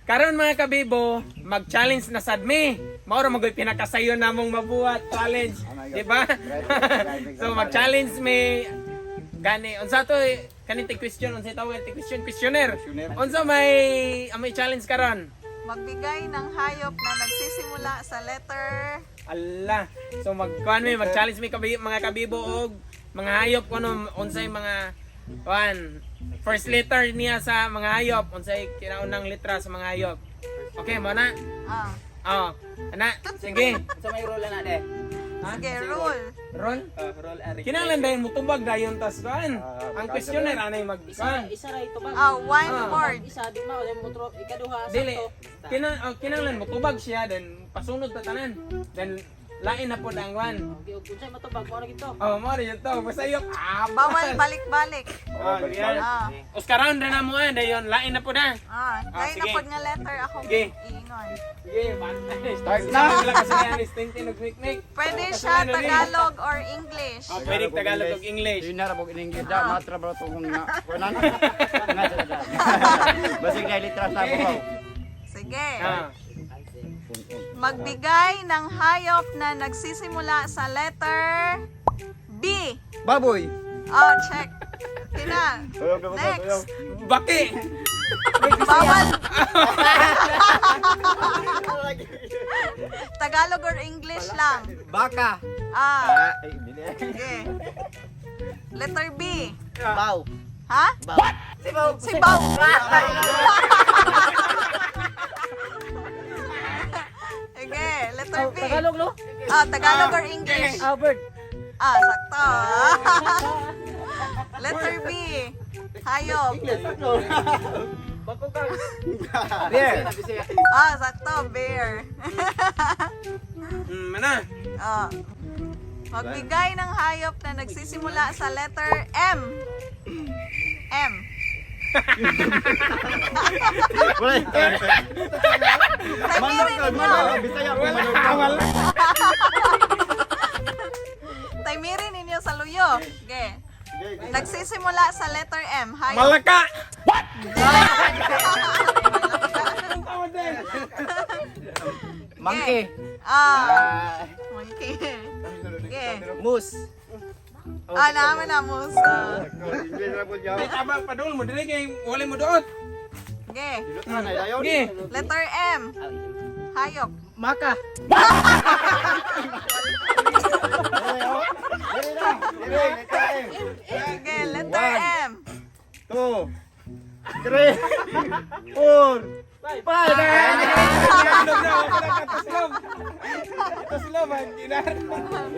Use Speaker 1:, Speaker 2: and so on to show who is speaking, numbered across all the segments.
Speaker 1: Karon, mga kabibo, mag-challenge na sad mi. Mao ra magoy pinakasayo namong mabuhat challenge, di ba? So mag-challenge mi gani unsa to eh, kaning ti question, unsa tawag ti question, questionnaire. Unsa may amay challenge karon?
Speaker 2: Magbigay ng hayop na nagsisimula sa letter
Speaker 1: Allah. So magkuan mi, mag-challenge mi kabi, mga kabibo, og mga hayop kuno, unsay mga kuan first letter niya sa mga hayop, unsay kinaunang letra sa mga hayop. Okay, mo na.
Speaker 2: Ah,
Speaker 1: Oh, ana, sige.
Speaker 3: Sa may role na de.
Speaker 2: Sige, rule.
Speaker 1: Ron,
Speaker 3: Role and
Speaker 1: kinahanglan dayon mo tubag dayon tas kuan. Ang questionnaire anay mag kuan.
Speaker 4: Isa ra ito ba?
Speaker 2: Ah, one
Speaker 1: Ah.
Speaker 2: word.
Speaker 4: Isa di ma wala mo tro ikaduha
Speaker 1: Dili.
Speaker 4: sakto.
Speaker 1: Oh, kinahanglan mo tubag siya, then pasunod ta tanan. Then lain na pod ang kuan.
Speaker 4: Okay, ug unsay matubag mo na gito.
Speaker 1: Oh, mo rin to. Basta yok. Ah,
Speaker 2: Bawal balik-balik.
Speaker 1: Oh, yan.
Speaker 2: Ah,
Speaker 1: Oscar round na mo eh, dayon lain na po na.
Speaker 2: ah,
Speaker 1: Ah,
Speaker 2: dahil na
Speaker 1: sige.
Speaker 2: pod nga letter akong
Speaker 1: Sige.
Speaker 2: iingon.
Speaker 1: Sige, bantay. Start na. Wala kasi yan, instinct og mikmik.
Speaker 2: Pwede siya Tagalog or English.
Speaker 1: Oh, pwede Tagalog ug English.
Speaker 5: Yun na rabog in English da, matra ba ito kung nga, kunan? Nga sa da. Basig na litras na ako.
Speaker 2: Sige.
Speaker 1: Ah.
Speaker 2: Magbigay ng hayop na nagsisimula sa letter B.
Speaker 5: Baboy!
Speaker 2: Oh, check. Kina. Next.
Speaker 1: Baki.
Speaker 2: Bawal. Tagalog or English lang.
Speaker 5: Baka!
Speaker 2: Ah,
Speaker 5: Ay, hindi.
Speaker 2: sige. Letter B.
Speaker 3: Bow.
Speaker 2: Ha?
Speaker 3: Bow.
Speaker 2: Si Bow. Sige, letter B.
Speaker 4: Tagalog no?
Speaker 2: Ah, Tagalog or English?
Speaker 4: Ah, bird.
Speaker 2: Ah, sakto. Letter B. Hayop.
Speaker 5: Bear!
Speaker 2: Ah, sakto. Bear.
Speaker 1: Mana.
Speaker 2: Ah. Magbigay ng hayop na nagsisimula sa letter M. M.
Speaker 5: Wala yung
Speaker 2: Taymirin ninyo.
Speaker 5: Manok, Bisaya ko manok.
Speaker 1: Wala.
Speaker 2: Taymirin ninyo sa luyo. Okay. Nagsisimula sa letter M. Hayop.
Speaker 1: Malaka.
Speaker 5: Monkey!
Speaker 2: Ah, monkey. Okay.
Speaker 5: Moose!
Speaker 2: Ah, naman na, musa.
Speaker 1: Ay, tama padul mo dili kay wala mo duot.
Speaker 2: Okay.
Speaker 1: Sige.
Speaker 2: Letter M. Hayop.
Speaker 4: Maka.
Speaker 2: Okay, letter
Speaker 5: One.
Speaker 2: M.
Speaker 5: Two, three, four, five!
Speaker 1: Tagalog na ako na kataslob. Kataslob ang ginar.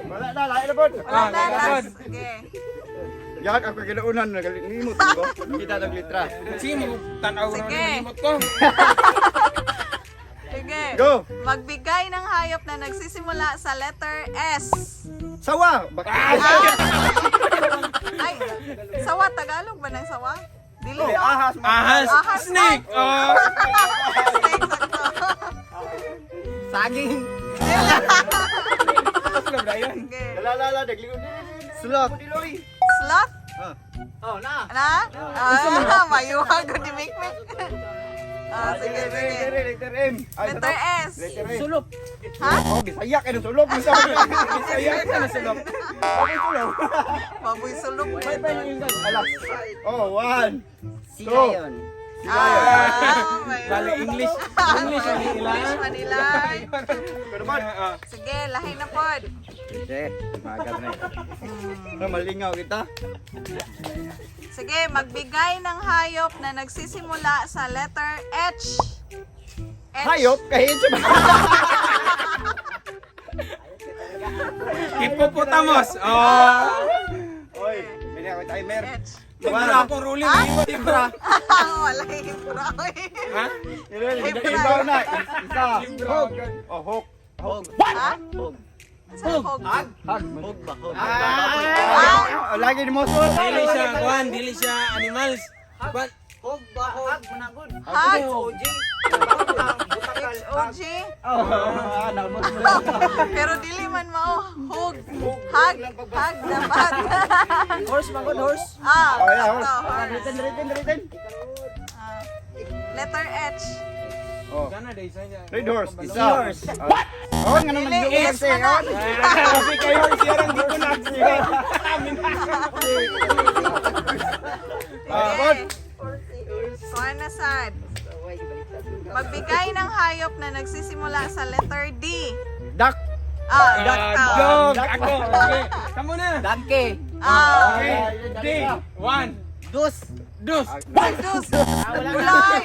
Speaker 5: Wala na, lain na po.
Speaker 2: Wala na,
Speaker 1: Ah,
Speaker 2: last. Okay.
Speaker 5: Yak, ako ginaunan, nagalimot ko. Kita ng litra.
Speaker 1: Sige mo tan-aw ra
Speaker 2: Sige.
Speaker 1: ni ko.
Speaker 2: Sige.
Speaker 5: Go!
Speaker 2: Magbigay ng hayop na nagsisimula sa letter S.
Speaker 5: Sawa! Baka.
Speaker 2: Ay, sawa. Tagalog ba ng sawa? Dili, no?
Speaker 5: Ahas!
Speaker 1: Ahas,
Speaker 2: Ahas.
Speaker 1: snake. Oh.
Speaker 2: Snake, sakto.
Speaker 5: Saging!
Speaker 1: Kataslob na yun.
Speaker 2: Okay.
Speaker 5: Lala, lala, naglingon. Slot!
Speaker 2: Sloth?
Speaker 3: Oh, na.
Speaker 2: Na? Ah, mayuha ko ni Mikmik. Ah, sige, sige.
Speaker 5: Letter M. Ay,
Speaker 2: Letter S.
Speaker 5: Letter M.
Speaker 4: Sulop.
Speaker 2: Ha?
Speaker 5: Oh, Bisaya kayo sulok. Bisaya.
Speaker 1: Bisaya ka na sulok.
Speaker 5: Sulok.
Speaker 2: Baboy sulok.
Speaker 5: Ala. Oh, one.
Speaker 3: Sila yun.
Speaker 2: Ah, may
Speaker 1: Bale English. English ang ila.
Speaker 2: English Manila.
Speaker 5: Pero man.
Speaker 2: Sige, lahi na pod.
Speaker 5: Sige, magat na. Ano, malingaw kita?
Speaker 2: Sige, magbigay ng hayop na nagsisimula sa letter H. H.
Speaker 5: Hayop, kahit sa
Speaker 1: Hippopotamus. Oh.
Speaker 5: Oy, hindi ako timer.
Speaker 2: H.
Speaker 1: Wala akong ruling. Libra.
Speaker 2: Wala hibra.
Speaker 1: Ha?
Speaker 5: Ibaw na. Isa. Hog. Oh, hog. Hog.
Speaker 2: Ha?
Speaker 3: Hog.
Speaker 2: Saan hog?
Speaker 5: Hag.
Speaker 3: Hog ba? Hog.
Speaker 5: Ah, lagi ni mo
Speaker 1: Dili siya kuan, dili siya animals. Kuan,
Speaker 3: Hog ba? Hog. Managod.
Speaker 2: Hag.
Speaker 3: OG.
Speaker 2: H-O-G.
Speaker 5: Oh, naumot mo.
Speaker 2: Pero dili man mao hog. Hag. Hag dapat.
Speaker 4: Horse magod horse.
Speaker 2: Ah,
Speaker 5: Oh, yeah,
Speaker 2: sakto,
Speaker 5: horse.
Speaker 2: horse.
Speaker 5: Written, written, written.
Speaker 2: Ah. Letter H.
Speaker 1: Sana day sa
Speaker 5: Red horse. Isa. What? Oh, nga naman
Speaker 2: Dili,
Speaker 5: nagduol
Speaker 2: yes
Speaker 5: siya.
Speaker 2: man na.
Speaker 1: Kasi kayo siya rang di ko na.
Speaker 2: Okay. Kuha na sad. Magbigay ng hayop na nagsisimula sa letter D.
Speaker 5: Duck.
Speaker 2: Ah, duck.
Speaker 1: Dog ako. Okay. Kamu na.
Speaker 3: Donkey.
Speaker 2: Ah,
Speaker 1: Okay. D. One.
Speaker 3: Dus.
Speaker 1: Dos.
Speaker 2: dus. Ulay.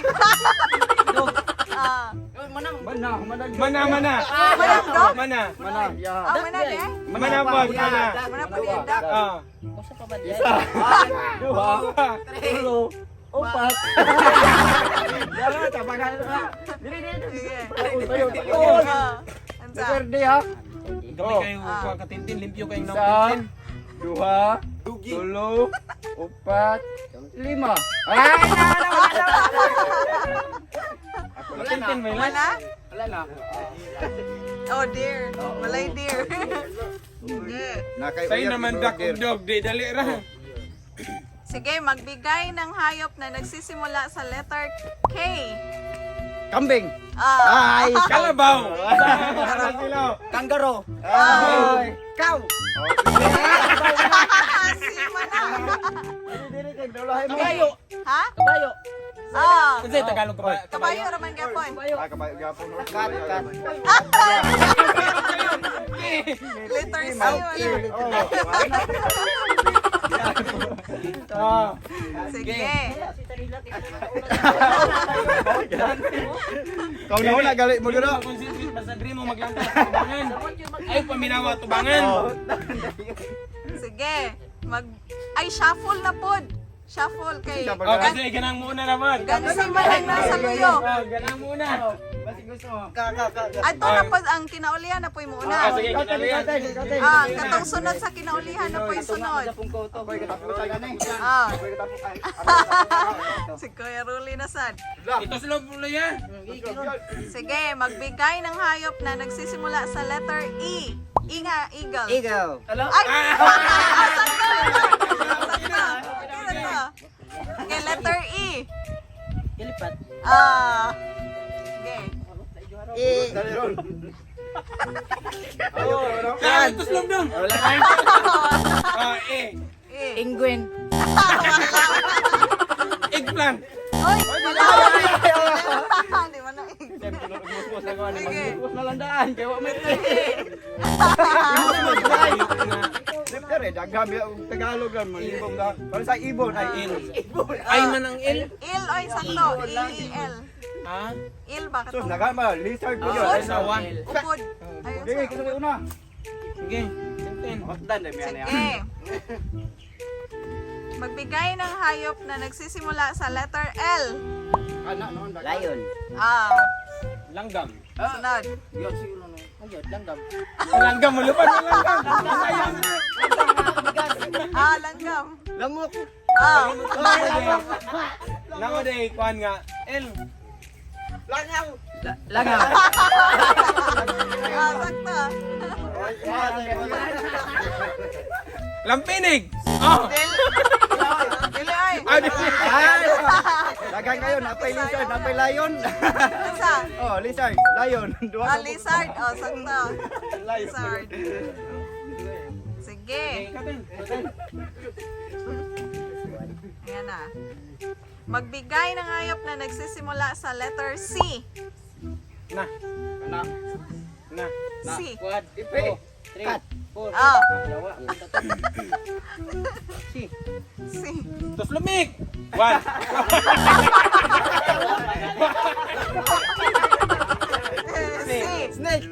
Speaker 2: Ah,
Speaker 5: Mana, mana.
Speaker 1: Mana mana.
Speaker 2: manang dog?
Speaker 1: Mana.
Speaker 5: Mana. Ya.
Speaker 2: Ah, mana di?
Speaker 1: Mana po, mana.
Speaker 2: Mana po di duck?
Speaker 1: Ah.
Speaker 4: Usa pa ba diay?
Speaker 5: Isa. Duha. Tulo. Upat. Dara, tapakan na. Dili, dili.
Speaker 2: Sige.
Speaker 5: Tayo, tayo.
Speaker 2: Ah, unsa?
Speaker 5: Letter D ha.
Speaker 1: Gamay kayo kuha katintin, limpyo kayong
Speaker 5: Isa,
Speaker 1: naong
Speaker 5: duha, tulo, upat, lima. Ay, na, na, wala na.
Speaker 1: Katintin may lan.
Speaker 2: Wala?
Speaker 5: Wala na.
Speaker 2: Oh dear. Walay dear. Sige.
Speaker 1: Sa'yo naman duck ug dog, di dali ra.
Speaker 2: Sige, magbigay ng hayop na nagsisimula sa letter K.
Speaker 5: Kambing.
Speaker 2: Ah,
Speaker 5: Ay,
Speaker 1: Kalabaw. Sila.
Speaker 3: Kangaroo.
Speaker 5: Ay.
Speaker 3: Cow.
Speaker 2: sima na.
Speaker 5: Dili kay dolahay mo.
Speaker 4: Kabayo.
Speaker 2: Ha?
Speaker 4: Kabayo.
Speaker 2: Ah,
Speaker 1: Unsay Tagalog ka ba?
Speaker 2: kabayo raman gapon.
Speaker 5: Ah, kabayo gapon.
Speaker 3: Cat, cat.
Speaker 2: Letter C wala.
Speaker 1: Ah.
Speaker 2: Sige.
Speaker 5: Kau na wala gali mo dira.
Speaker 1: Concentrate basta dream mo maglanta sa tubangan. Ay paminawa tubangan.
Speaker 2: Sige. Mag ay shuffle na pod. Shuffle kay
Speaker 5: Shuffle.
Speaker 1: Oh, kasi ganang muna naman.
Speaker 2: Gansi man ang nasa luyo.
Speaker 1: Oh, ganang muna.
Speaker 3: Ka, ka, ka. ka.
Speaker 2: Ato na pod ang kinaulihan na po'y
Speaker 1: Ah,
Speaker 2: muuna.
Speaker 1: sige, kinalian.
Speaker 2: Ah, katong sunod sa kinaulihan na po'y sunod.
Speaker 3: Pung ko to.
Speaker 2: Ah. Si Kuya Ruli na sad.
Speaker 1: Ito sila pula yan.
Speaker 2: Sige, magbigay ng hayop na nagsisimula sa letter E. E nga, eagle.
Speaker 3: Eagle.
Speaker 2: Ay! Sakto! Sakto! Okay na to. Okay, letter E.
Speaker 4: Ilipat.
Speaker 2: Ah. Okay.
Speaker 3: E.
Speaker 1: Ah, ito sila dong. Ah, eh.
Speaker 2: E.
Speaker 4: Penguin.
Speaker 1: Eggplant.
Speaker 2: Oy, wala. Di ba na egg? Sige.
Speaker 5: Nalandaan kay wa may Letter eh, daghang og Tagalog lang malibong ka. Para sa ibon ay il.
Speaker 1: Ay man ang L.
Speaker 2: Il, oy, sakto. E, E, L.
Speaker 1: Ha?
Speaker 2: Il ba?
Speaker 5: Sus,
Speaker 2: Katong
Speaker 5: naghan ba lizard ko yun.
Speaker 1: Ay, sa one.
Speaker 2: upod. Ayun,
Speaker 5: Sige,
Speaker 2: sa
Speaker 5: kasi una.
Speaker 1: Sige. Tintin.
Speaker 5: Makdan na yan.
Speaker 2: Sige. Magbigay ng hayop na nagsisimula sa letter L.
Speaker 5: Ana noon.
Speaker 3: Lion.
Speaker 2: Ah,
Speaker 1: Langgam.
Speaker 2: sunod.
Speaker 4: Yun siguro no. Ayun, langgam.
Speaker 1: Langgam, malupad na langgam. Sayang na.
Speaker 2: Ah, langgam.
Speaker 3: Lamok.
Speaker 2: Ah,
Speaker 1: Nako day, kuan nga. L.
Speaker 3: Langaw.
Speaker 4: Langaw.
Speaker 2: ah, sakto.
Speaker 1: Lampinig. Oh.
Speaker 2: Dili, ay.
Speaker 1: Ah, di.
Speaker 5: Ay! Daghang kayo, napay lizard, napay lion.
Speaker 2: Asa?
Speaker 5: Oh, lizard, lion. Duha
Speaker 2: Ah,
Speaker 5: ka
Speaker 2: lizard. Oh, sakto. Lizard. Sige. Ayan na. Magbigay ng hayop na nagsisimula sa letter C.
Speaker 1: Na.
Speaker 5: Ana.
Speaker 1: Na.
Speaker 2: C.
Speaker 4: 1, 2, 3, 4.
Speaker 2: Ah,
Speaker 4: Dalawa. C.
Speaker 2: C.
Speaker 1: Tuslumik. One.
Speaker 2: C.
Speaker 3: Snake.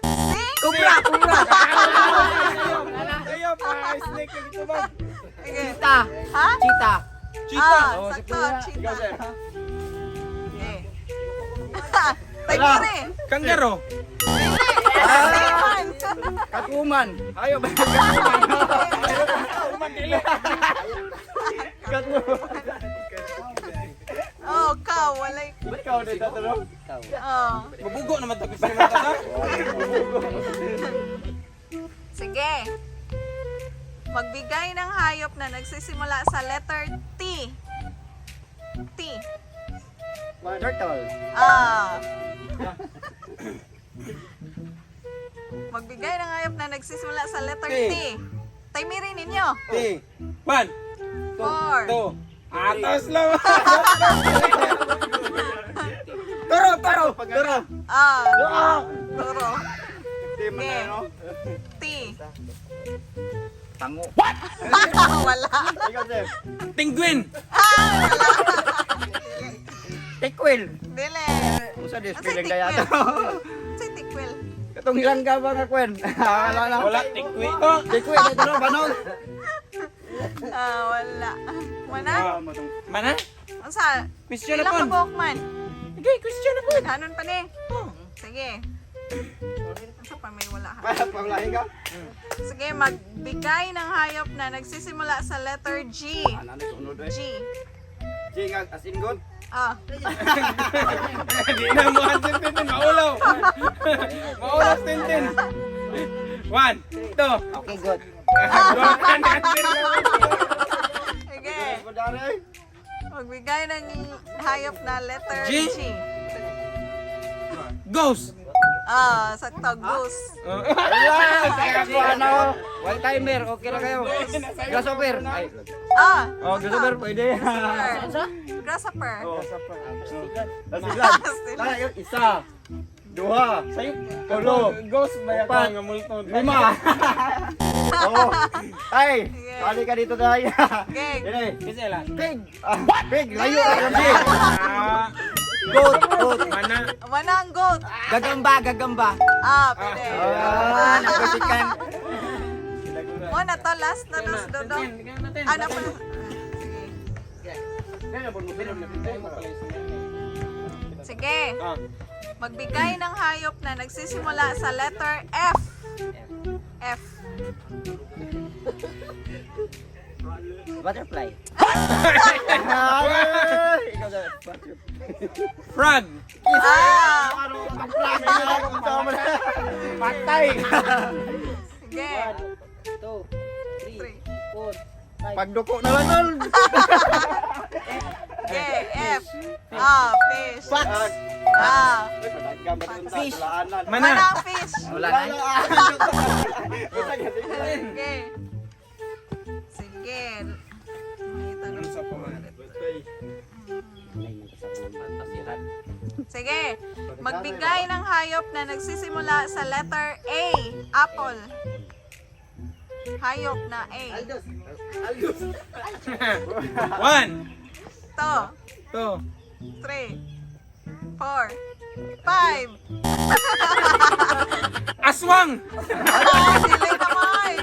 Speaker 2: C.
Speaker 3: Cobra, cobra.
Speaker 1: Ayo pa, snake yung ito ba?
Speaker 2: Sige.
Speaker 4: Cheetah.
Speaker 2: Ha?
Speaker 4: Cheetah.
Speaker 1: Cheetah.
Speaker 2: Ah, sakto. Cheetah. Okay. Tagiri.
Speaker 1: Kangaroo.
Speaker 2: Dili. Seaman.
Speaker 5: Catwoman. Ayo ba?
Speaker 1: Umandili.
Speaker 5: Catwoman.
Speaker 2: Oh, cow. Walay.
Speaker 5: Ikaw na tatanong.
Speaker 2: Oh.
Speaker 1: Mabugo naman tapos naman ta.
Speaker 2: Sige. Magbigay ng hayop na nagsisimula sa letter T. T.
Speaker 3: Turtle.
Speaker 2: Ah. Magbigay ng hayop na nagsisimula sa letter
Speaker 1: T.
Speaker 2: T. Timeri ninyo.
Speaker 1: T. One.
Speaker 2: 4.
Speaker 1: Two. Atos lang.
Speaker 5: Turo, turo, turo.
Speaker 2: Ah, turo.
Speaker 5: T man na, no?
Speaker 2: T.
Speaker 5: Tango.
Speaker 2: Wala.
Speaker 5: Ikaw, Sir.
Speaker 1: Penguin.
Speaker 2: Ah, wala.
Speaker 5: Tikwil.
Speaker 2: Dili.
Speaker 5: Usa di
Speaker 2: Unsay
Speaker 5: spelling
Speaker 2: tikwil?
Speaker 5: na yata.
Speaker 2: Unsay tikwil?
Speaker 5: Katong ilang ka ba nga kwen? Wala na.
Speaker 1: Wala, tikwi to.
Speaker 5: Tikwil ito no banog.
Speaker 2: Ah, wala. Mana?
Speaker 1: Mana?
Speaker 2: Unsa?
Speaker 1: Question na
Speaker 2: Ilang
Speaker 1: pon.
Speaker 2: ka buok man?
Speaker 1: Okay, question na pon.
Speaker 2: Kanon pa ni.
Speaker 1: Oh.
Speaker 2: Sige. Unsa pa may wala ha?
Speaker 5: Para panglahi ka.
Speaker 2: Sige, magbigay ng hayop na nagsisimula sa letter G.
Speaker 5: Ano na sunod eh.
Speaker 2: G.
Speaker 5: G nga as in good.
Speaker 2: Ah,
Speaker 1: Di na mo answer, Tintin. Maulaw. Maulaw, Tintin. One, two.
Speaker 3: Okay, good.
Speaker 2: Sige.
Speaker 5: Padare.
Speaker 2: Magbigay ng hayop na letter
Speaker 1: G?
Speaker 2: G.
Speaker 1: Ghost.
Speaker 2: Ah, sakto, goose.
Speaker 5: Wala, sa ko ano. One timer, okay na kayo. Grasshopper. Ay.
Speaker 2: Ah,
Speaker 5: Oh, grasshopper pwede.
Speaker 2: grasshopper. Grasshopper.
Speaker 5: Oh. Asiglan. Tara, yun, isa. Duha.
Speaker 1: Sa'yo.
Speaker 5: Tulo.
Speaker 1: Ghost ba yan
Speaker 5: Upat.
Speaker 1: nga multo?
Speaker 5: Lima. Oh. Ay,
Speaker 2: Sige.
Speaker 5: kali ka dito tayo.
Speaker 2: Okay.
Speaker 5: Dili.
Speaker 1: Kasi lang.
Speaker 5: Pig. Ah, pig, layo ka ng pig.
Speaker 1: Ah,
Speaker 5: Goat, goat.
Speaker 1: mana.
Speaker 2: Wala ang goat.
Speaker 3: Gagamba, gagamba.
Speaker 2: Ah, pwede.
Speaker 5: Ah, napasikan.
Speaker 2: Mo na to, last na to si Dodong. Ano pa? Sige. Sige.
Speaker 1: Ah.
Speaker 2: Magbigay ng hayop na nagsisimula sa letter F. F.
Speaker 3: Butterfly.
Speaker 5: Ay, ikaw daw.
Speaker 1: Frog.
Speaker 2: Ah!
Speaker 1: Patay.
Speaker 2: Sige.
Speaker 4: 2, 3,
Speaker 2: Three.
Speaker 4: 4, 5.
Speaker 5: Pagduko na lang tol.
Speaker 2: Sige, F. Ah, fish.
Speaker 5: Fox.
Speaker 2: Ah.
Speaker 5: Fish.
Speaker 1: Mana.
Speaker 2: Mana ang fish?
Speaker 3: Wala na.
Speaker 2: Sige. Sige. May tanong. Sige. Magbigay ng hayop na nagsisimula sa letter A. Apple. Hayop na A.
Speaker 1: One,
Speaker 2: 2,
Speaker 1: two.
Speaker 2: 3, 4, 5.
Speaker 1: Aswang.
Speaker 2: Ah, dili naman.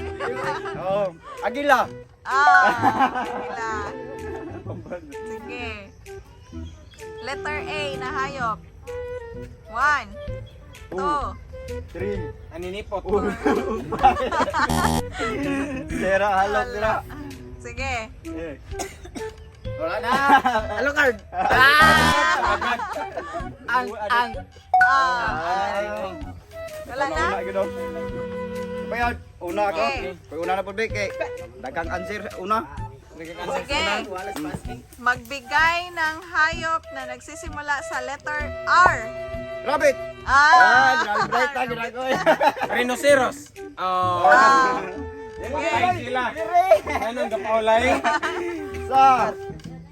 Speaker 5: Oh, agila.
Speaker 2: Ah, sila. Sige. Letter A na hayop. 1, 2,
Speaker 5: 3.
Speaker 1: Aninipot.
Speaker 5: Sera halot dira.
Speaker 2: Sige.
Speaker 5: Eh.
Speaker 3: Wala na. Alucard. Ah! Ang.
Speaker 2: Ah, wala na?
Speaker 5: Una gyud. Bayad, una ako.
Speaker 2: Okay.
Speaker 5: Pag una na pud kay daghang answer una.
Speaker 2: Sige. Magbigay ng hayop na nagsisimula sa letter R.
Speaker 5: Rabbit.
Speaker 2: Ah!
Speaker 5: Ah, grabe bright ta gid ako.
Speaker 1: Rhinoceros. Oh.
Speaker 2: Ah.
Speaker 1: Patay sila. Anong kapaulay?
Speaker 5: Isa,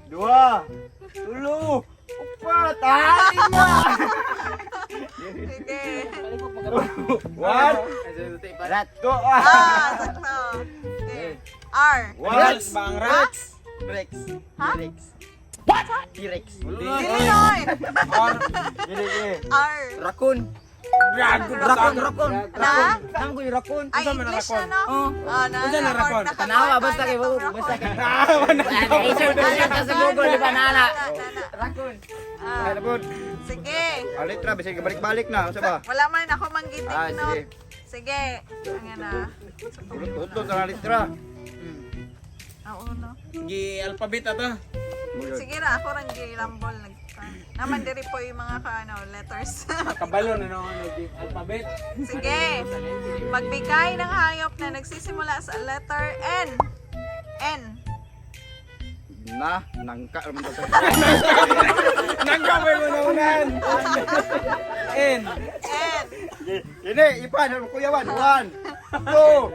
Speaker 5: dua, tulo, upat, ah, lima.
Speaker 2: Sige.
Speaker 5: One,
Speaker 3: Rat.
Speaker 5: two, ah.
Speaker 2: Ah, sakto. Okay. R.
Speaker 5: One.
Speaker 1: Rex ba ang Rex?
Speaker 5: Rex.
Speaker 2: Ha?
Speaker 5: Rex. T-Rex.
Speaker 2: Dili noy.
Speaker 1: Or
Speaker 5: Gini, gini.
Speaker 2: R.
Speaker 3: Raccoon.
Speaker 1: Dragon.
Speaker 3: Raccoon, raccoon.
Speaker 2: Na?
Speaker 3: Tama ko yung raccoon.
Speaker 2: Ay,
Speaker 1: Unsa man ang
Speaker 2: English na
Speaker 1: raccoon?
Speaker 2: no? Ah, na.
Speaker 1: Unsa na raccoon?
Speaker 3: Tanawa, basta kay basta kay.
Speaker 1: Ah, wala.
Speaker 3: I-search ka sa Google, di ba nana?
Speaker 5: Raccoon.
Speaker 2: Ah,
Speaker 5: Ay, na po.
Speaker 2: sige.
Speaker 5: Ah, letra, bisag balik-balik na. Unsa ba?
Speaker 2: Wala man ako manggitik
Speaker 5: Ah,
Speaker 2: no.
Speaker 5: sige.
Speaker 2: Sige. Ang na.
Speaker 5: Tulot-tulot ang letra.
Speaker 2: Oo, no.
Speaker 1: Gi alphabet ato.
Speaker 2: Sige ra, ako rang gilambol. Naman diri po yung mga ka, ano, letters.
Speaker 1: Kabalo na no ano gi alphabet.
Speaker 2: Sige. Magbigay ng hayop na nagsisimula sa letter N. N.
Speaker 5: Na, nangka naman to.
Speaker 1: Nangka mo na unan. N.
Speaker 2: N.
Speaker 5: Ini, ipan, kuyawan. 1, 2,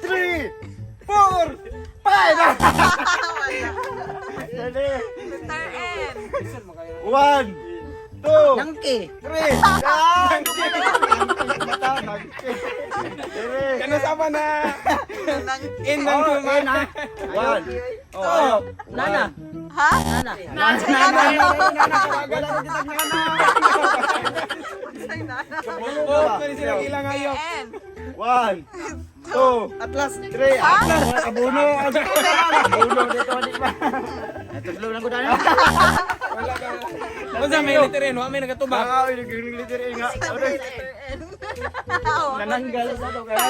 Speaker 5: 3, 4, 5.
Speaker 2: Wala.
Speaker 5: Ini.
Speaker 2: Letter N.
Speaker 5: 1, 2,
Speaker 3: Nangki.
Speaker 5: 3. Ah, nangki. Nangki. Dire.
Speaker 1: Kano sa pa na?
Speaker 2: Nang-
Speaker 1: In nang
Speaker 5: Oh,
Speaker 1: kuman.
Speaker 5: in, ah. 1. Oh, ayop.
Speaker 4: Nana.
Speaker 2: Ha?
Speaker 4: Nana.
Speaker 5: Nana, wala na kitang nana.
Speaker 2: Say nana.
Speaker 1: Oh, kani sila ilang hayop.
Speaker 2: N.
Speaker 5: 1, 2,
Speaker 3: Atlas.
Speaker 5: 3. Atlas, wala ka buno. Buno dito, di ba?
Speaker 3: Natulog lang ko dana.
Speaker 1: Wala ka. Unsa may letter N, wa may nagatubag.
Speaker 5: Ah, uy, nag-glitter nga.
Speaker 2: Letter N.
Speaker 5: Nananggal sa to kayo.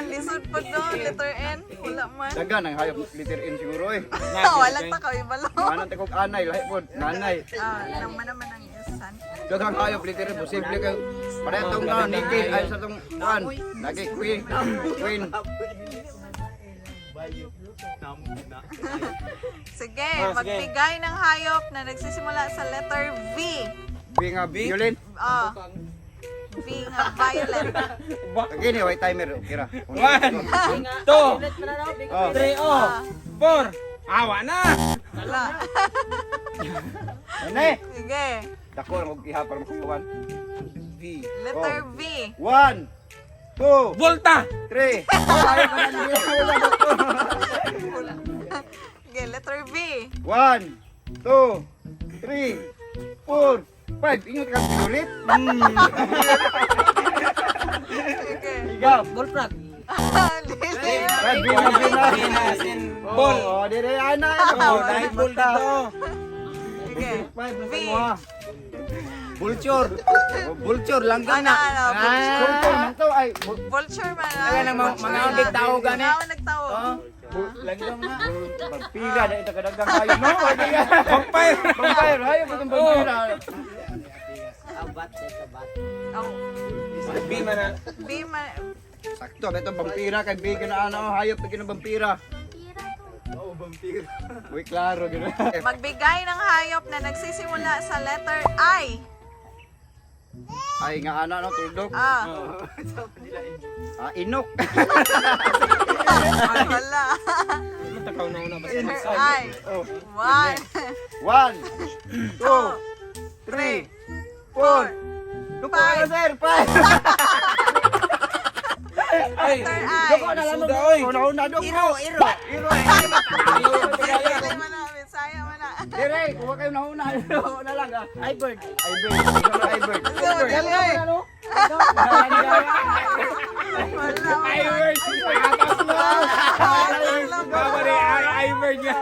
Speaker 2: Lisod po doon. Letter N. Wala man.
Speaker 5: Dagan ang hayop glitter in siguro eh.
Speaker 2: Wala ta kayo balo.
Speaker 5: Manang takog anay, lahi pod, nanay.
Speaker 2: Ah, naman naman ang isan.
Speaker 5: Daghang hayop glitter in, posible kay pareho tong na nikil ay sa tong kuan. Lagi queen, queen.
Speaker 2: Sige,
Speaker 1: Ah, sige.
Speaker 2: magbigay ng hayop na nagsisimula sa letter V.
Speaker 5: B nga violin.
Speaker 2: Ah. V nga violet.
Speaker 5: Again, way timer, okay ra.
Speaker 1: 1, 2,
Speaker 5: Oh.
Speaker 1: 3, oh, 4. Awa na.
Speaker 2: Wala.
Speaker 5: Ano eh?
Speaker 2: Sige.
Speaker 5: Dako ang og iha para makuyawan.
Speaker 1: V.
Speaker 2: Letter V.
Speaker 5: 1, 2,
Speaker 1: Volta.
Speaker 5: 3.
Speaker 2: Sige, letter V.
Speaker 5: 1, 2, 3, 4, 5. Ingat ka ulit.
Speaker 2: Sige.
Speaker 5: Ikaw.
Speaker 4: Bullfrog.
Speaker 2: Dili.
Speaker 5: Red, B na, B na.
Speaker 1: Venus in ball.
Speaker 5: Oh, dire ana.
Speaker 1: Oh, dahil ball dito.
Speaker 2: Sige.
Speaker 5: Five,
Speaker 2: V.
Speaker 5: nasa mo ha.
Speaker 3: Vulture. Vulture langgam
Speaker 2: Ano,
Speaker 3: na.
Speaker 2: ano, vulture.
Speaker 5: Vulture man to ay
Speaker 2: Vulture man. ah.
Speaker 3: Kaya nang
Speaker 2: Vulture
Speaker 3: mga
Speaker 2: na.
Speaker 3: nagtao gani.
Speaker 2: Mga nagtao.
Speaker 3: Langgam na.
Speaker 5: Vampira na ito kadagang kayo no.
Speaker 1: Vampire.
Speaker 5: Vampire, hayo po itong vampira.
Speaker 4: Ah, bat. Sa bat.
Speaker 2: Oh,
Speaker 1: B man na.
Speaker 2: V man.
Speaker 5: Sakto, ito vampira kay bigyan na ano, hayop bigyan ng vampira. Oo, vampira. Uy, klaro gano'n.
Speaker 2: Magbigay ng hayop na nagsisimula sa letter I.
Speaker 5: Ay nga ana no, tuldok.
Speaker 2: Ah,
Speaker 5: Ah, inok.
Speaker 2: wala.
Speaker 1: Ano takaw na una basta
Speaker 2: Letter
Speaker 1: magsay.
Speaker 2: I.
Speaker 5: Oh.
Speaker 2: 1,
Speaker 5: 1, 2,
Speaker 2: 3,
Speaker 5: 3, 4. Duko na sir, 5.
Speaker 1: Ay.
Speaker 2: Letter I.
Speaker 5: Duko na lang.
Speaker 1: Suda, oy.
Speaker 5: Una una duko.
Speaker 3: Iro, iro.
Speaker 5: Iro.
Speaker 2: Dili man na, Bisaya man na.
Speaker 5: Dire, kuha kayo na una. Una lang ah.
Speaker 4: Ay, bird.
Speaker 5: Ay bird. Ay bird.
Speaker 2: So, dili.
Speaker 4: Ano?
Speaker 2: Wala.
Speaker 1: I bird. Atas lang.
Speaker 2: Atas lang.
Speaker 1: Baba ni I bird nga.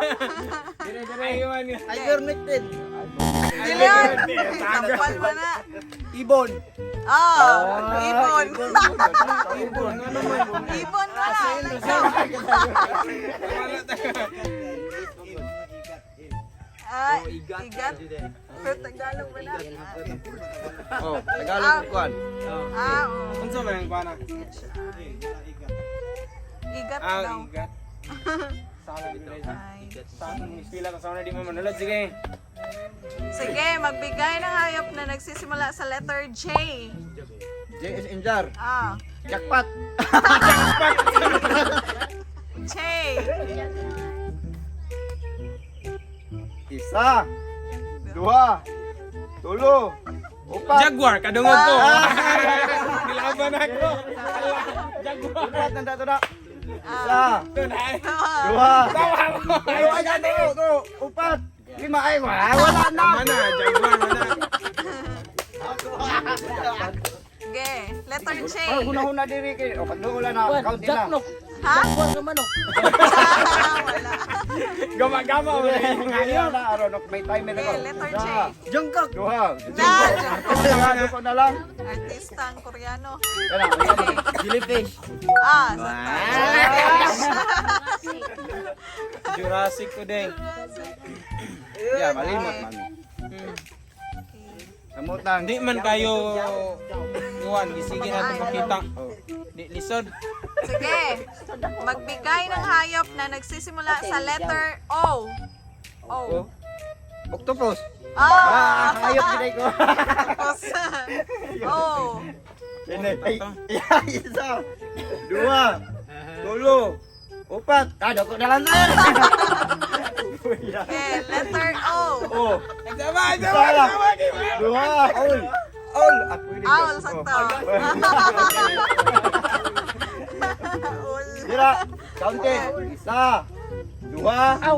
Speaker 1: Ay man nga.
Speaker 3: Ivermectin.
Speaker 2: Dili. Sampal mo na.
Speaker 3: Ibon.
Speaker 2: Oh, ibon.
Speaker 1: Ibon. Ano man.
Speaker 2: Ibon mo na.
Speaker 1: Wala ta.
Speaker 2: Ah, igat. Pero Tagalog mo na.
Speaker 5: Oh, Tagalog kuan.
Speaker 2: Ah, oh.
Speaker 1: Unsa man ang kuana?
Speaker 2: Igat
Speaker 1: Ah,
Speaker 2: daw.
Speaker 1: igat. Sala dito.
Speaker 2: Ay.
Speaker 1: Sa pila ka sa una di mo manulod sige.
Speaker 2: Sige, magbigay ng hayop na nagsisimula sa letter J.
Speaker 5: J is in jar.
Speaker 2: Ah,
Speaker 5: Jackpot.
Speaker 2: J.
Speaker 5: Isa, dua, tulo, upat.
Speaker 1: Jaguar kadungog ko. Nilaban ako. Jaguar.
Speaker 5: Upat nanda to na. Isa,
Speaker 2: Dua.
Speaker 5: dua,
Speaker 1: Tawa mo.
Speaker 5: tulo, ay, tulo, tulo, upat, lima, ay, wala, wala na.
Speaker 1: Mana jaguar mana.
Speaker 2: Sige, letter J.
Speaker 5: Parang huna-huna diri kay, o pag wala na,
Speaker 4: Kuan,
Speaker 5: count na.
Speaker 4: Jacknok.
Speaker 2: Ha?
Speaker 4: Jacknok nga manok.
Speaker 2: Wala.
Speaker 1: Gama-gama mo na yung
Speaker 5: Wala
Speaker 1: hayop.
Speaker 5: na, aron, may timer
Speaker 2: Sige,
Speaker 5: ako.
Speaker 2: letter J.
Speaker 5: Isa,
Speaker 3: Jungkook.
Speaker 5: duha,
Speaker 2: Na,
Speaker 5: duha, duha na lang.
Speaker 2: Artistang Koreano.
Speaker 5: Yan na, yan na.
Speaker 3: Jellyfish.
Speaker 2: Ah, sa
Speaker 1: Jurassic ko din.
Speaker 5: Yeah, malimot man. Samot na.
Speaker 1: Hindi man kayo yuan, gisige na itong makita.
Speaker 5: Oh.
Speaker 1: Di lisod.
Speaker 2: Sige. Magbigay ng hayop na nagsisimula sa letter O. O.
Speaker 5: Octopus.
Speaker 2: Ah,
Speaker 5: Ah, hayop gid ko.
Speaker 2: Tapos. O.
Speaker 5: Ini, ay, isa, dua, tulo, upat. Ah, dako na lang na.
Speaker 2: Okay, letter O.
Speaker 5: Oh,
Speaker 1: Sama, sama, sama.
Speaker 5: dua, all. All. Ako ini.
Speaker 2: Owl, sakto. Owl.
Speaker 5: Dira, counting. Isa, dua. Aw.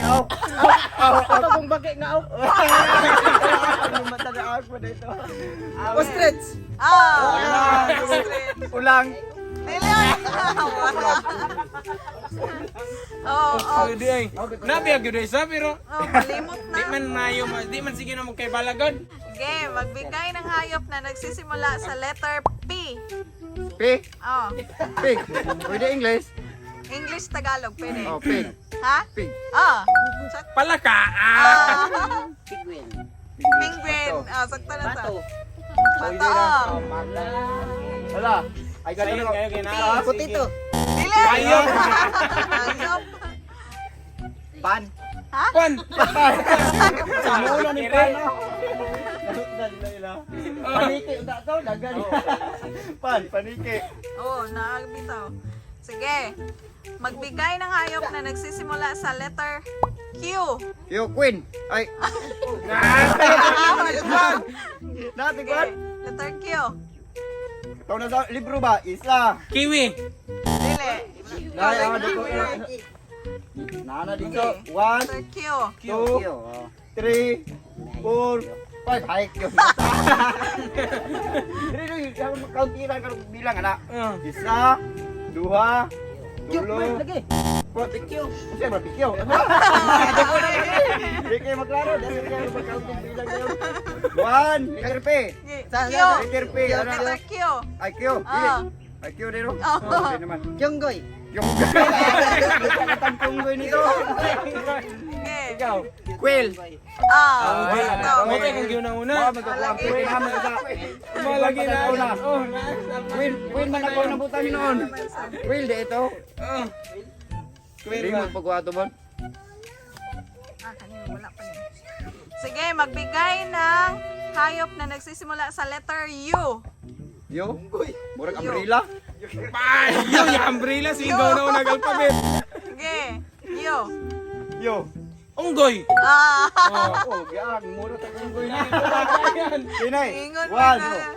Speaker 5: Aw. Aw.
Speaker 3: Ato kung bakit nga aw.
Speaker 5: Ano matanaw ko dito?
Speaker 3: Ostrich.
Speaker 2: Ah, ostrich.
Speaker 5: Ulang.
Speaker 2: Dili. Oh, oh.
Speaker 1: Di ay. Nabi gyud isa pero
Speaker 2: Oh, malimot
Speaker 1: di
Speaker 2: na.
Speaker 1: man mayo, di man sige na mo kay balagod.
Speaker 2: Okay, magbigay ng hayop na nagsisimula sa letter P.
Speaker 5: P.
Speaker 2: Oh,
Speaker 5: Pig. Pwede English.
Speaker 2: English, Tagalog, pwede.
Speaker 5: Oh, pig.
Speaker 2: Ha?
Speaker 5: Pig.
Speaker 2: Oh, check.
Speaker 1: Palaka. Ah.
Speaker 2: Ah,
Speaker 4: Penguin.
Speaker 2: penguin. Ah, sakto na to.
Speaker 4: Bato.
Speaker 2: Bato. Oh.
Speaker 5: Wala. Ay, ganun
Speaker 1: Sayon
Speaker 5: ako.
Speaker 1: kayo kay na.
Speaker 3: Potato.
Speaker 2: Dili.
Speaker 1: Hayop.
Speaker 2: Hayop.
Speaker 5: Pan.
Speaker 2: Ha?
Speaker 1: Pan.
Speaker 5: Sa ni pan. Paniki, unta to, dagan. Pan, paniki.
Speaker 2: Oh, nakabitaw. Sige. Magbigay ng hayop na nagsisimula sa letter Q.
Speaker 5: Yo, Queen. Ay,
Speaker 2: Ah,
Speaker 5: nati
Speaker 2: Okay,
Speaker 5: Queen.
Speaker 2: letter Q.
Speaker 5: Ikaw na sa libro ba? Isa.
Speaker 1: Kiwi.
Speaker 2: Dili.
Speaker 5: Nay, ah, dito. Nana dito. One,
Speaker 2: Letter Q.
Speaker 5: two,
Speaker 4: Q. Oh.
Speaker 5: three, four, five. Ay, Q. Dili, dili, kaunti lang karon bilang ana.
Speaker 1: Ah.
Speaker 5: Isa, duha,
Speaker 3: Q.
Speaker 5: tulo,
Speaker 3: Lagi.
Speaker 5: What? Q. Usa ba PQ? Ano? Di kayo maglaro, dili kayo mag-counting bilang kayo. One, letter P.
Speaker 2: Q.
Speaker 5: Letter P. Ano?
Speaker 2: Letter Q.
Speaker 5: Ay, Q.
Speaker 2: Ah.
Speaker 5: Ay, Q dito.
Speaker 2: Oh.
Speaker 5: Oh, di naman.
Speaker 3: Kyonggoy.
Speaker 5: Yung Katang kunggoy nito.
Speaker 2: Okay.
Speaker 1: Ikaw.
Speaker 5: Quill.
Speaker 2: Ah,
Speaker 1: Okay.
Speaker 2: sakto.
Speaker 1: Mo kay kung giuna-una.
Speaker 5: Mga magkakuha. Queen naman sa.
Speaker 1: Mo lagi na.
Speaker 5: Una.
Speaker 1: Oh,
Speaker 5: Quill, Quill man ako nabutan noon. Quill di ito.
Speaker 1: Oh. Quill
Speaker 5: Hindi
Speaker 1: ba?
Speaker 5: mo pagwato ba?
Speaker 2: Ah, kanina wala pa yun. Sige, magbigay ng hayop na nagsisimula sa letter U.
Speaker 5: Yo. Murag umbrella.
Speaker 1: Pa, yo, yung umbrella singaw na unang alphabet.
Speaker 2: Sige, U.
Speaker 5: Yo.
Speaker 1: Unggoy.
Speaker 2: Ah,
Speaker 5: Oh, giang mura ta unggoy na. Pinay.
Speaker 2: ingon mo
Speaker 5: One.
Speaker 2: na.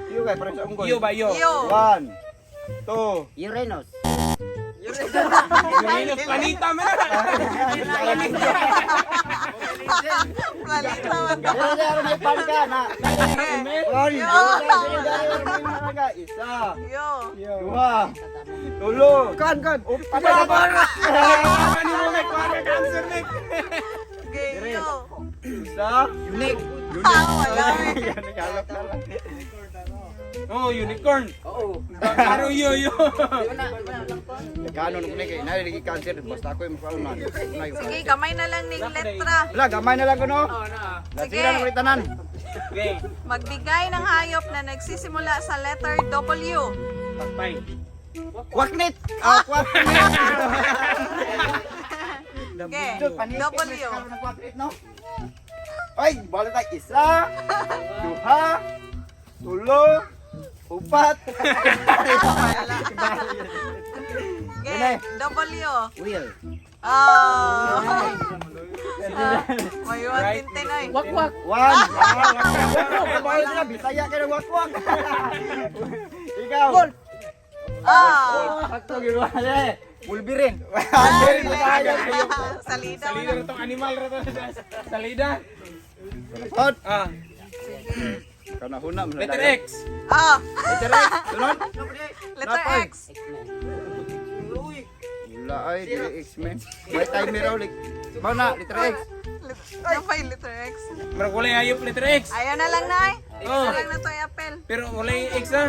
Speaker 5: Yo kay para sa unggoy.
Speaker 1: Yo ba yo?
Speaker 2: U.
Speaker 5: One, two,
Speaker 4: Uranus.
Speaker 1: Uranus planeta man na. Planeta.
Speaker 2: Planeta man to.
Speaker 5: Dali, dali, may pangka na.
Speaker 2: Sige.
Speaker 5: One,
Speaker 2: Yo.
Speaker 5: dali, dali, may pangka. Isa,
Speaker 2: U.
Speaker 5: dua, tulo,
Speaker 3: Kan kan.
Speaker 5: upat.
Speaker 1: Ano ni mo may kuha ka answer nek.
Speaker 2: Sige, U.
Speaker 5: Isa, unique.
Speaker 2: Ah, wala eh.
Speaker 5: Yan, naghalap na lang.
Speaker 1: Oh, unicorn.
Speaker 4: Oo.
Speaker 1: Pero yo yo.
Speaker 5: Kano nung kay na lagi cancer basta ako yung makauna.
Speaker 2: Sige, gamay na lang ning letra.
Speaker 5: Wala, gamay na lang ko no.
Speaker 2: Sige.
Speaker 5: Nasira na ulit tanan.
Speaker 1: Okay.
Speaker 2: Magbigay ng hayop na nagsisimula sa letter W.
Speaker 1: Patay.
Speaker 5: Kwaknit. Ah, kwaknit.
Speaker 2: Okay,
Speaker 5: Paniki,
Speaker 2: W.
Speaker 5: may ng kwaknit, no? Ay, bala tayo. Isa, duha, tulo, upat.
Speaker 2: Okay, W.
Speaker 4: Wheel.
Speaker 2: Ah. Ah, may one tintin ay.
Speaker 3: Wakwak.
Speaker 5: One. Wak wak. Bisaya ka ng wak wak. Ikaw.
Speaker 3: Wolf.
Speaker 2: Ah.
Speaker 5: Sakto ginawa niya eh. Wolverine.
Speaker 2: Salida mo
Speaker 1: Salida
Speaker 2: na.
Speaker 1: na tong animal ra to. Salida.
Speaker 5: Hot.
Speaker 1: Ah,
Speaker 5: Kanahuna mo na.
Speaker 1: letter X.
Speaker 2: Ah,
Speaker 5: Letter X. Sunod.
Speaker 2: letter
Speaker 5: Napay.
Speaker 2: X.
Speaker 4: X-Men.
Speaker 5: Wala ay, dili X-Men. May timer raw. Mao na, letter X.
Speaker 2: Napay letter X.
Speaker 1: Murag walay hayop letter X.
Speaker 2: Ayaw na lang na ay.
Speaker 1: Oh.
Speaker 2: Na lang na to apel.
Speaker 1: Pero walay X ah.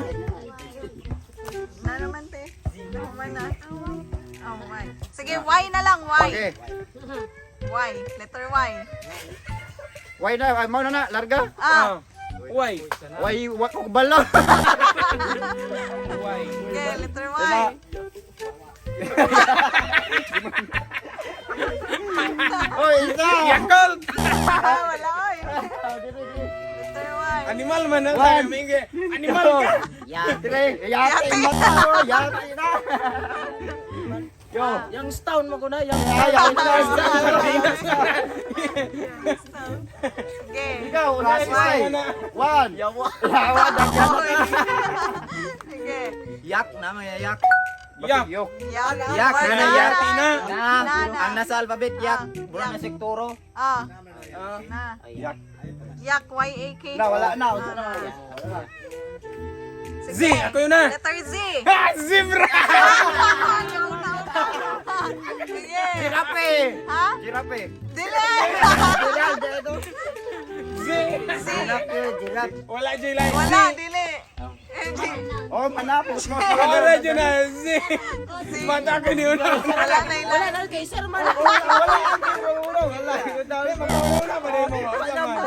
Speaker 2: Na naman te. Naman na. Oh my. Sige, Y na lang, Y.
Speaker 5: Okay.
Speaker 2: Y, letter Y.
Speaker 5: Why na, ay, mao na na, larga.
Speaker 2: Ah,
Speaker 1: Y.
Speaker 5: Why, wa ko balo.
Speaker 1: Y.
Speaker 2: okay, letter Y.
Speaker 5: Oy, isa.
Speaker 1: Yakult.
Speaker 2: Ah, wala ay. Letter Y.
Speaker 1: Animal man na
Speaker 5: One.
Speaker 1: tayo. Animal ka.
Speaker 5: Three. Yati mata. Oh, yati na. Yo.
Speaker 3: Youngstown mo ko na. Young
Speaker 5: Ay, yati na.
Speaker 2: Sige.
Speaker 5: Ikaw, una
Speaker 2: One.
Speaker 5: One. Yawa. Yawa.
Speaker 2: Sige.
Speaker 6: Yak na mga yak.
Speaker 1: Yak.
Speaker 5: Yok.
Speaker 2: Yak.
Speaker 6: Yak,
Speaker 2: Wala.
Speaker 6: na, yak.
Speaker 1: Na.
Speaker 6: Na,
Speaker 2: Na, na.
Speaker 6: ang nasa alphabet yak. Mura
Speaker 2: Yak.
Speaker 6: na sektoro.
Speaker 2: Ah. Na.
Speaker 5: Yak.
Speaker 2: Yak. Y-A-K.
Speaker 5: Na, wala na. Wala na.
Speaker 1: Z, ako yun na.
Speaker 2: Letter Z.
Speaker 1: Ha! Zebra!
Speaker 2: Sige.
Speaker 5: Girafe.
Speaker 2: Ha?
Speaker 5: Girafe.
Speaker 2: Dili.
Speaker 1: Z.
Speaker 2: Z.
Speaker 5: Girafe. Giraffe.
Speaker 1: Wala dyan lang.
Speaker 2: Wala, dili. Eh,
Speaker 5: Oh, manapos mo.
Speaker 1: Wala dyan na. Z.
Speaker 2: Z.
Speaker 1: Mata ko ni una.
Speaker 2: Wala na ilan.
Speaker 3: Wala na kay sir man.
Speaker 5: Wala, wala. Wala.
Speaker 1: Wala pa rin mo. Wala man.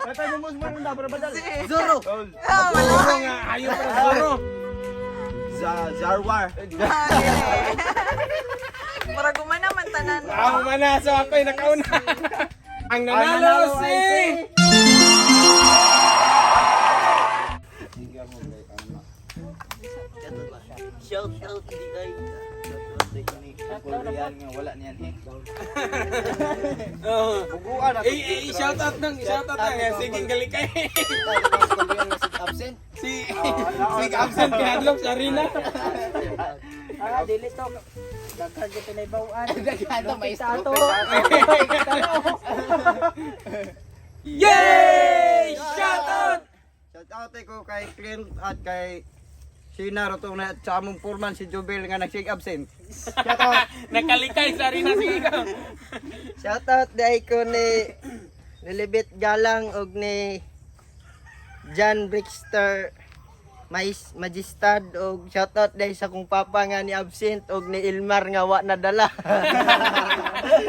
Speaker 5: Tatay mo mo na para badal.
Speaker 2: Z.
Speaker 6: Zoro.
Speaker 2: Ah, wala.
Speaker 1: Zoro nga. Ayaw pa ng Zoro.
Speaker 6: Zarwar.
Speaker 2: Ah, dili. Murag gumana man tanan.
Speaker 1: Ako man na. So ako'y nakauna. Ang nanalo si...
Speaker 4: Shout out di ay.
Speaker 6: Shout out di ini. Korean nga wala niyan eh.
Speaker 1: Oo.
Speaker 5: Buguan
Speaker 1: Eh, eh, shout out nang, shout out nang. Sige, galikay.
Speaker 6: Korean nga sig absent.
Speaker 1: Si, si absent kay Hadlok sa arena.
Speaker 3: Ah, dili to. Daghan kita na ibawaan.
Speaker 4: Daghan to, maestro.
Speaker 3: Tato.
Speaker 1: Yay! Shout out!
Speaker 5: Shout out ko kay Clint at kay Sina Rotong at sa among foreman si Jubel nga nagsig absent. Shout out.
Speaker 1: Nakalikay sa arena sige ikaw.
Speaker 4: Shout out di ay ko ni Lilibet Galang og ni John Brixter Mais Majestad og shout out dahil sa kong papa nga ni absent og ni Ilmar nga wa nadala.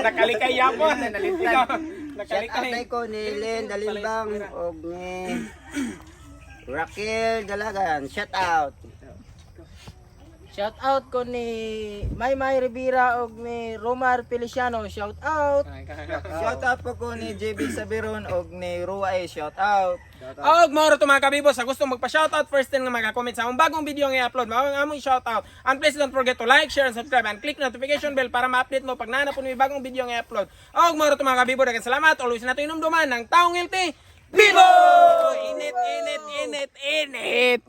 Speaker 1: Nakalikay yapon. Ikaw,
Speaker 5: Shout out
Speaker 1: nakalikay.
Speaker 5: ko ni Len Dalimbang og ni Raquel Dalagan. Shout out.
Speaker 3: Shout out ko ni Maymay Rivera og ni Romar Feliciano. Shout out.
Speaker 6: Shout out po ko ni JB Sabiron og ni Ruay. Shout out.
Speaker 1: Og moro to mga kabibo sa gustong magpa-shoutout first time nga maka-comment sa among bagong video nga i-upload mao ang among shoutout. And please don't forget to like, share and subscribe and click notification bell para ma-update mo pag naa na po mi bagong video nga i-upload. Og moro to mga kabibo, daghang salamat. Always nato inumduman ng taong healthy. Bibo! Init, init, init, init.